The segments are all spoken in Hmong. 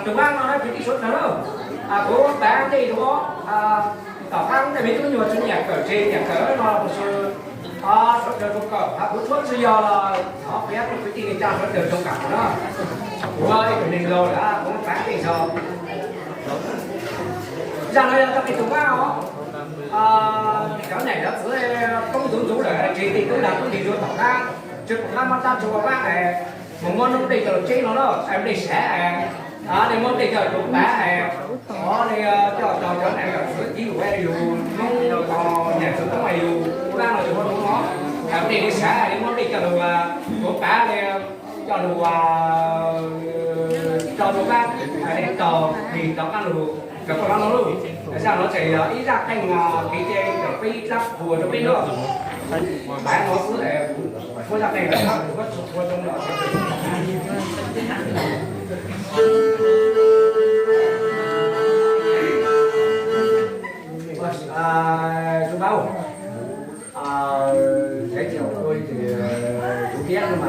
Tus vaj no kwv tij suav dlawg, kuv pav tej tus tom qab tej me tub nyuag tsis nyiam kawm tsev nyiam kawm no, sawv daws zoo kawm, kuv tshuav tsis yog los thov qhia rau kwv tij neej tsa sawv daws zoo kawm na. Kuv ib tug neeg laus lawm kuv pav tej zog. Zaj no yog txog ib tug vaj os, cov niam cov txiv poob ntxuv ntxuv lawm, tsev tej tub lag tub nti zuag tom qab, tsis pom qab muab tab tsis ua vaj, mus muab noob dej coj los tseb no na, dej sav, nej muab dej coj los pav, coj tau cov niam cov txiv tiv lus yus noob, niam txiv poob yus vaj no yus ua noob, dej sav muab dej coj los pav, coj los, coj los vaj, tau tig rov qab lug rau koj no lauj. Zaj no ces yog ib zaj qeej kev cai rau peb ib zaj qhuas rau peb na. Pav no xwb, muab zaj qeej rau peb qhuas rau no. Tus vaj, giới thiệu tôi thì chủ biết nhưng mà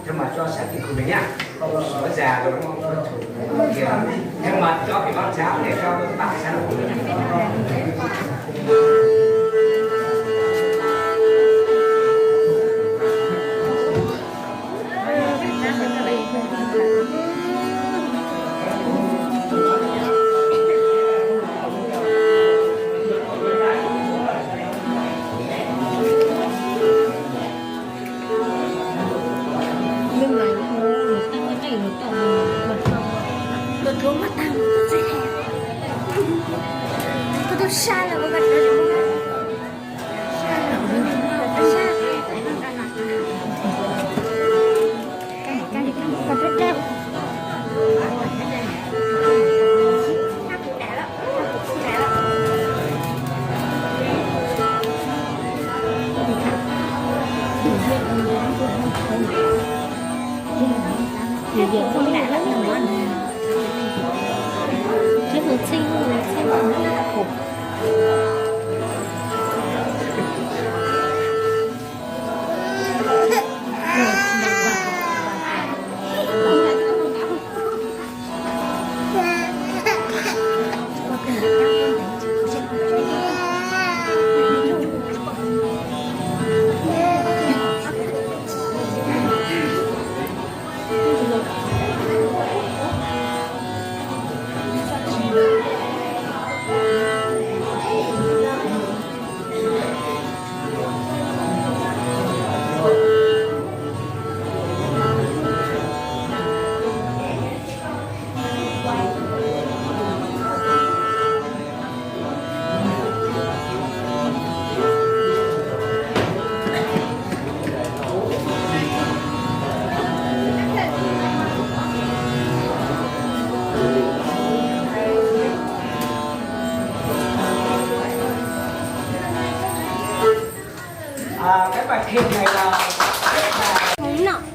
nhưng mà cho sáng thì của mình nhá. Không có sửa già rồi đúng không? Sửa chủ kìa. Nhưng mà cho cái bác giáo để cho các bạn sáng của mình.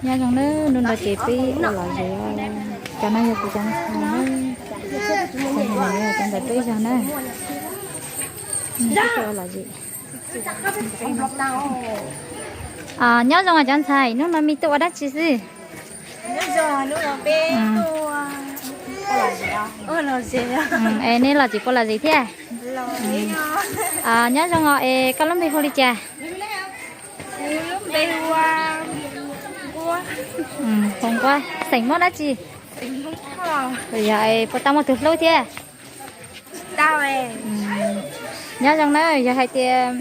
Nyob zoo nawb, hnub no ces peb ua lom zem, cov no yog kuv cov ntxhais na, cov ntawm peb zog na, peb ua lom zem. Nyob zoo cov ntxhais, hnub no me tuaj ua dab tsi xwb? Es nej los tsev puas lom zem thiab? Nyob zoo os, es koj lub npe hu li cas? Hmoob Nquab, xeem Hmoob dab tsi? Yog puas tau muaj tus hlub thiab? Nyob zoo na, yog hais tias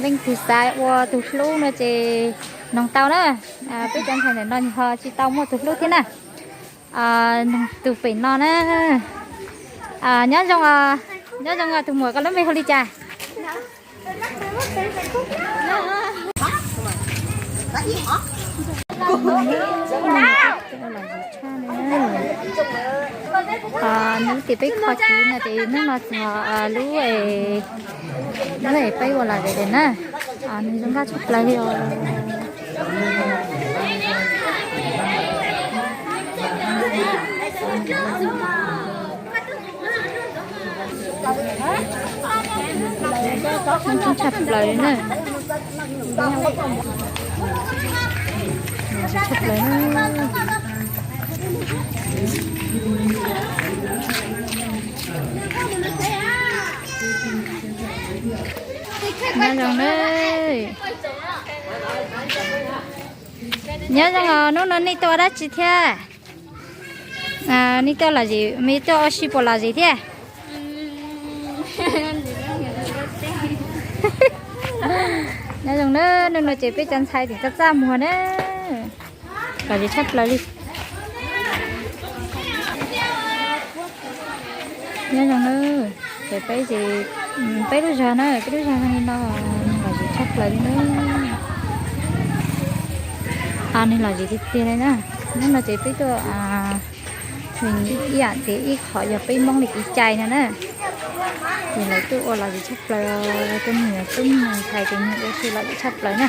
leej twg xav ua tus hlub no ces noog tau na. Peb cov ntxhais ntawm no ho tsis tau muaj tus hlub thiab na. Noog tus pem no na. Nyob zoo, nyob zoo tus muam, koj lub npe hu li cas? Hnub tim peb kho kiv no ces hnub no txog lub, lub es peb ua lom zem na. Nws zoo nkauj tshaj plaws li os. Nyob zoo tshaj plaws li na. Tshaj plaws na. Nyob zoo na. Nyob zoo os, hnub no nej tuaj ua dab tsi thiab? Nej tuaj lom zem, nej tuaj ua si puas lom zem thiab? Nyob zoo na, hnub no ces peb cov ntxhais tseem txaj txaj muag na. Lom zem tshaj plaws li. Nyob zoo na, ces peb ces, peb lub zog na, peb lub zog zoo li no, lom zem tshaj plaws li na. Nws lom zem tiag tiag li na. Hnub no ces peb tuaj ib yam tias ib qho yog peb Hmoob li kev cai no na. Ces lawv tuaj ua lom zem tshaj plaws, cov niam tub me nyuam ntxhais ces nws ua si lom zem tshaj plaws na.